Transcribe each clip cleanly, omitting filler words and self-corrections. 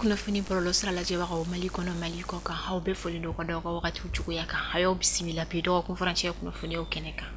Kunnafoni bɔlɔlɔ sira lajɛbagaw Mali kɔnɔ, Mali kɔ kan, aw bɛɛ foli don ka da aw ka wagatiw cogoya kan. A y'aw bisimila bi dɔgɔkun furancɛ kunnafoniyaw kɛnɛ kan.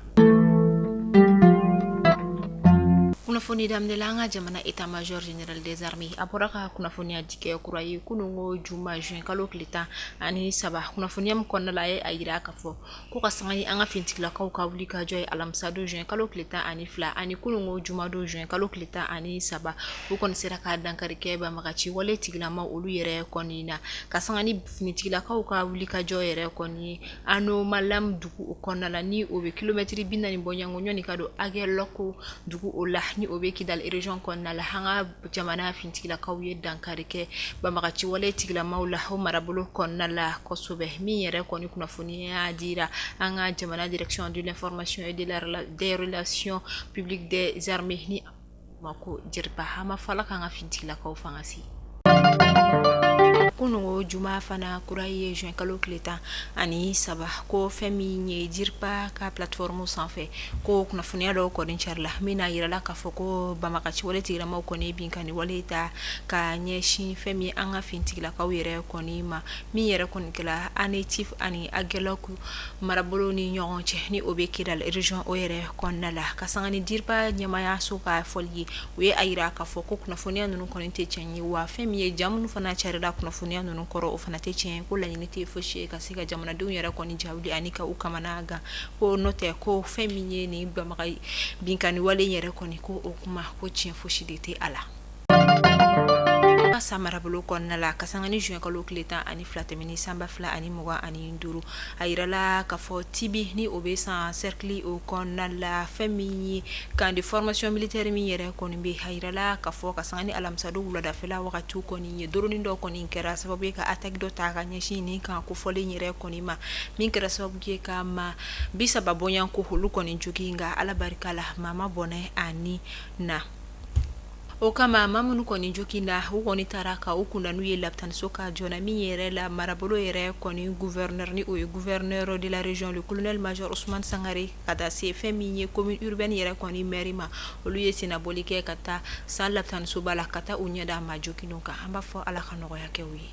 Kunnafoni daminɛ la, an ka jamana état major général des armées a bɔra ka kunnafoniya di kɛ kura ye kununko juma juin kalo tile 13. Kunnafoniya min kɔnɔna la, a ye a jira k'a fɔ ko ka sanga ni an ka finitigilakaw ka wuli ka jɔ ye alamisadon juin kalo tile 12 ani kununko jumadon juin kalo tile 13, u kɔni sera ka dankari kɛ banbagaci wale tigilama olu yɛrɛ kɔni na. Ka sanga ni finitigilakaw ka wuli ka jɔ yɛrɛ kɔni ye Ano Malam dugu o kɔnɔna la, ni o bɛ kilomɛtiri 40 bɔɲɔgɔnko ɲɔni ka don Aguelhok dugu o la, ni o bɛ Kidal région kɔnɔna la, an ka jamana finitigilakaw ye dankari kɛ banbagaci wale tigilamaw la o marabolo kɔnɔna la kosɛbɛ. Min yɛrɛ kɔni kunnafoniya dira an ka jamana direction de l'information et des relations publiques des armées ni ma ko DIRPA, an b'a fɔ Ala k'an ka finitigilakaw fanga se. Kununko juma fana kura ye juin kalo tile 13, ko fɛn min ye DIRPA ka plateforme sanfɛ, ko kunnafoniya dɔw kɔni carila min n'a jirala k'a fɔ ko banbagaci wale tigilamaw kɔni binkanni wale ta ka ɲɛsin fɛn min an ka finitigilakaw yɛrɛ kɔni ma, min yɛrɛ kɔni kɛra Anétif ani Aguelhok marabolo ni ɲɔgɔn cɛ, ni o bɛ Kidal région o yɛrɛ kɔnɔna la. Ka sanga ni DIRPA ɲɛmaayaso ka fɔli ye, u ye a jira k'a fɔ ko kunnafoniya ninnu kɔni tɛ tiɲɛ ye, wa fɛn min ye ja minnu fana carila kunnafoniya ninnu kɔrɔ, o fana tɛ tiɲɛ ye, ko laɲini tɛ fosi ye ka se ka jamanadenw yɛrɛ kɔni jawuli ani ka u kamana gan, ko n'o tɛ ko fɛn min ye nin banbaga binkanni wale yɛrɛ kɔni, ko o kuma ko tiɲɛ fosi de tɛ a la. San marabolo kɔnɔna la, ka sanga ni juin kalo tile 12 tɛmɛnen san 2025, a jirala k'a fɔ Tibi, ni o bɛ San cercle o kɔnɔna la, fɛn min ye camp de formation militaire min yɛrɛ kɔni bɛ, a jirala k'a fɔ ka sanga ni alamisadon wuladafɛla wagati kɔni ye, drone dɔ kɔni kɛra sababu ye ka attaque dɔ ta ka ɲɛsin nin camp kofɔlen yɛrɛ kɔni ma, min kɛra sababu ye ka maa 30 bɔɲɔgɔnko olu kɔni jogin. Nka Ala barika la, maa ma bɔnɛ a ni na. O kama maa minnu kɔni joginna, u kɔni taara ka u kunda n'u ye lapitaniso kan joona. Min yɛrɛ la marabolo yɛrɛ kɔni gouverneur, ni o ye gouverneur de la région, le colonel major Ousmane Sangare, ka taa se fɛn min ye commune urbaine yɛrɛ kɔni maire ma, olu ye sennabɔli kɛ ka taa San lapitanisoba la ka taa u ɲɛ da maa joginnenw kan. An b'a fɔ Ala ka nɔgɔya kɛ u ye.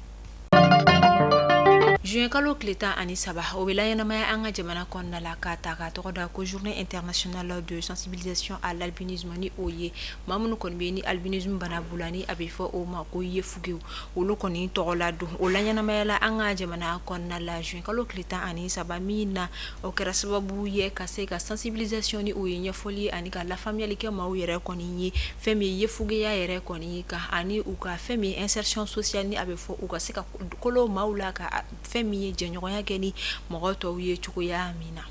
Juin kalo tile 13, o bɛ laɲɛnamaya an ka jamana kɔnɔna la k'a ta k'a tɔgɔ da ko journée internationale de sensibilisation à l'albinisme, ni o ye maa minnu kɔni bɛ ni albinisme bana b'u la, ni a bɛ fɔ o ma ko yefugew, olu kɔni tɔgɔ la don. O laɲɛnamayala an ka jamana kɔnɔna la juin kalo tile 13, min na o kɛra sababu ye ka se ka sensibilisation, ni o ye ɲɛfɔli ani ka lafaamuyali kɛ maaw yɛrɛ kɔni ye fɛn min ye yefugeya yɛrɛ kɔni kan, ani u ka fɛn min insertion sociale, ni a bɛ fɔ u ka se ka kolo maaw la ka fɛn min ye jɛɲɔgɔnya kɛ ni mɔgɔ tɔw ye cogoya min na.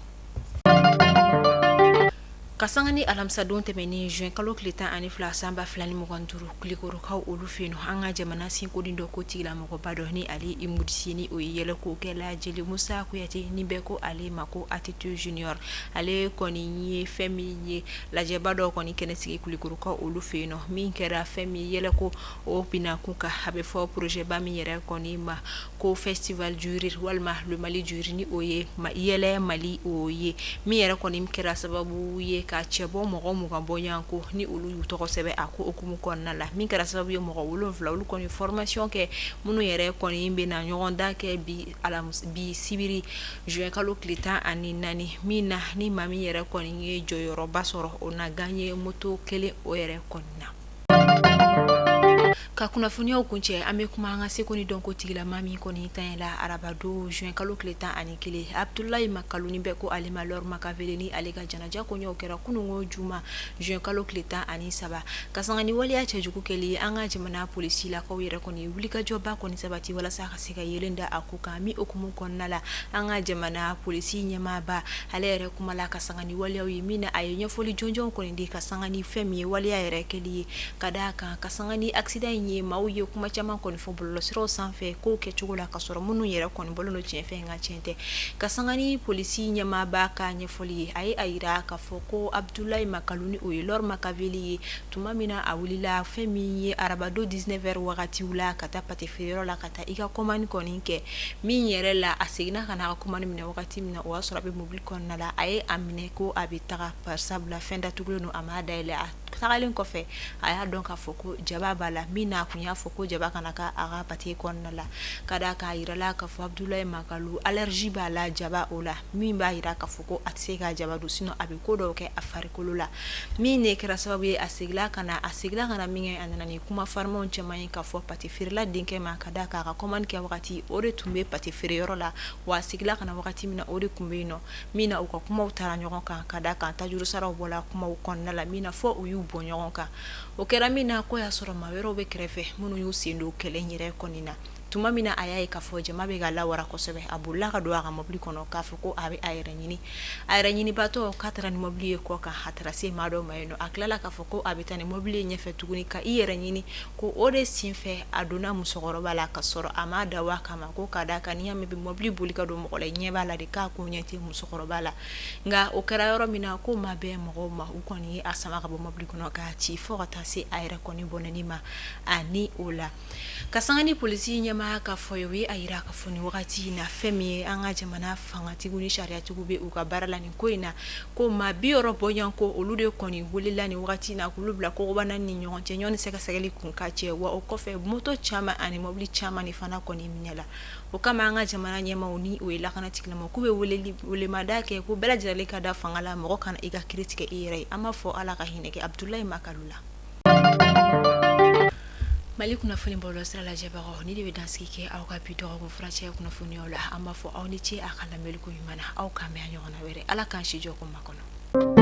Ka sanga ni alamisadon tɛmɛnen juin kalo tile 12 san 2025, Kulikɔrɔkaw olu fɛ yen, an ka jamana seko ni dɔnko tigilamɔgɔba dɔ, ni ale humoriste, ni o ye yɛlɛkokɛla Jeli Musa Kuyate, ni bɛɛ ko ale ma ko ATT Junior, ale kɔni ye fɛn min ye lajɛba dɔ kɔni kɛnɛ sigi Kulikɔrɔkaw olu fɛ yen nɔ, min kɛra fɛn min yɛlɛko o binakun kan, a bɛ fɔ projet ba min yɛrɛ kɔni ma ko festival du rire walima le Mali du rire, ni o ye yɛlɛ Mali o ye, min yɛrɛ kɔni kɛra sababu ye ka cɛbɔ mɔgɔ 20 bɔɲɔgɔnko ni olu y'u tɔgɔ sɛbɛn a ko hukumu kɔnɔna la, min kɛra sababu ye mɔgɔ 7 olu kɔni formation kɛ, minnu yɛrɛ kɔni bɛna ɲɔgɔndan kɛ bi sibiri juin kalo tile 14, min na ni maa min yɛrɛ kɔni ye jɔyɔrɔba sɔrɔ, o na gagner moto kelen o yɛrɛ kɔni na. Ka kunnafoniyaw kuncɛ, an bɛ kuma an ka seko ni dɔnko tigilama min kɔni tanyala arabadon juin kalo tile 11, Abudulayi Makalu, ni bɛɛ ko ale ma Lord Makaveli, ni ale ka janaja kɔɲɔw kɛra kununko juma juin kalo tile 13. Ka sanga ni waleya cɛjugu kɛli ye, an ka jamana polisilakaw yɛrɛ kɔni wulikajɔba kɔni sabati walasa ka se ka yeelen da a ko kan. Min hukumu kɔnɔna la, an ka jamana polisi ɲɛmaaba, ale yɛrɛ kumala ka sanga ni waleyaw ye, min na a ye ɲɛfɔli jɔnjɔn kɔni di ka sanga ni fɛn min ye waleya yɛrɛ kɛli ye. Ka d'a kan, ka sanga ni accident in ye, maaw ye kuma caman kɔni fɔ bɔlɔlɔsiraw sanfɛ kow kɛcogo la, ka sɔrɔ minnu yɛrɛ kɔni bɔlen don tiɲɛ fɛ, nka tiɲɛ tɛ. Ka sanga ni polisi ɲɛmaaba ka ɲɛfɔli ye, a ye a jira k'a fɔ ko Abudulayi Makalu, ni o ye Lord Makaveli ye, tuma min na a wulila fɛn min ye arabadon 19 heures wagatiw la ka taa pâté feereyɔrɔ la ka taa i ka commande kɔni kɛ, min yɛrɛ la a seginna ka na a ka commande minɛ wagati min na, o y'a sɔrɔ a bɛ mobili kɔnɔna la. A ye a minɛ ko a bɛ taga, barisabula fɛn datugulen don, a m'a dayɛlɛ. A tagalen kɔfɛ a y'a dɔn k'a fɔ ko jaba b'a la, min n'a kun y'a fɔ ko jaba kana kɛ a ka pâté kɔnɔna la, ka d'a kan a yirala k'a fɔ Abudulayi Makalu allergie b'a la jaba o la, min b'a jira k'a fɔ ko a tɛ se ka jaba dun, sinon a bɛ ko dɔw kɛ a farikolo la, min de kɛra sababu ye a seginna ka na, a seginna ka na min kɛ, a nana ni kuma farimanw caman ye k'a fɔ pâté feerela denkɛ ma, ka d'a kan a ka commande kɛ wagati o de tun bɛ pâté feere yɔrɔ la, wa a seginna ka na wagati min na o de tun bɛ yen nɔ, min na u ka kumaw taara ɲɔgɔn kan, ka d'a kan tajuru saraw bɔla kumaw kɔnɔna la, min na fɔ u y'u bɔ ɲɔgɔn kan. O kɛra min na ko y'a sɔrɔ maa wɛrɛw bɛ kɛrɛfɛ minnu y'u sen don kɛlɛ yɛrɛ kɔni na. Tuma min na a y'a ye k'a fɔ jama bɛ ka lawara kosɛbɛ, a bolila ka don a ka mobili kɔnɔ k'a fɔ ko a bɛ a yɛrɛ ɲini. A yɛrɛ ɲinibatɔ k'a taara ni mobili ye kɔ kan, a taara se maa dɔ ma yen nɔ, a tilala k'a fɔ ko a bɛ taa ni mobili ye ɲɛfɛ tuguni ka i yɛrɛ ɲini, ko o de senfɛ a donna musokɔrɔba la ka sɔrɔ a ma dabɔ a kama, ko ka d'a kan n'i y'a mɛn bɛ mobili boli ka don mɔgɔ la, i ɲɛ b'a la de, k'a ko ɲɛ tɛ musokɔrɔba la. Nka o kɛra yɔrɔ min na ko ma bɛn mɔgɔw ma, u kɔni ye a sama ka bɔ mobili kɔnɔ k'a ci fo ka taa se a yɛrɛ kɔni bɔnɛni ma a ni o la. Ka sanga ni polisi ɲɛmaa ka fɔ ye, u ye a jira k'a fɔ nin wagati in na fɛn min ye an ka jamana fangatigiw ni sariyatigiw bɛ u ka baara la nin ko in na, ko maa 60 bɔɲɔgɔnko olu de kɔni welela nin wagati in na k'olu bila kogoba naani ni ɲɔgɔn cɛ ɲɔni sɛgɛsɛgɛli kun ka cɛ, wa o kɔfɛ moto caman ani mobili caman de fana kɔni minɛla. O kama an ka jamana ɲɛmaaw ni o ye lakana tigilamɔgɔw, k'u bɛ welemada kɛ ko bɛɛ lajɛlen ka da fanga la, mɔgɔ kana i ka kiri tigɛ i yɛrɛ ye. An b'a fɔ Ala ka hinɛ kɛ Abudulayi Makalu la. Mali kunnafoni bɔlɔlɔ sira lajɛbagaw, nin de bɛ dansigi kɛ aw ka bi dɔgɔkun furancɛ kunnafoniyaw la. An b'a fɔ aw ni ce a ka lamɛnni ko ɲuman na. Aw k'an bɛn a ɲɔgɔnna wɛrɛ. Ala k'an si jɔ ko makɔnɔ.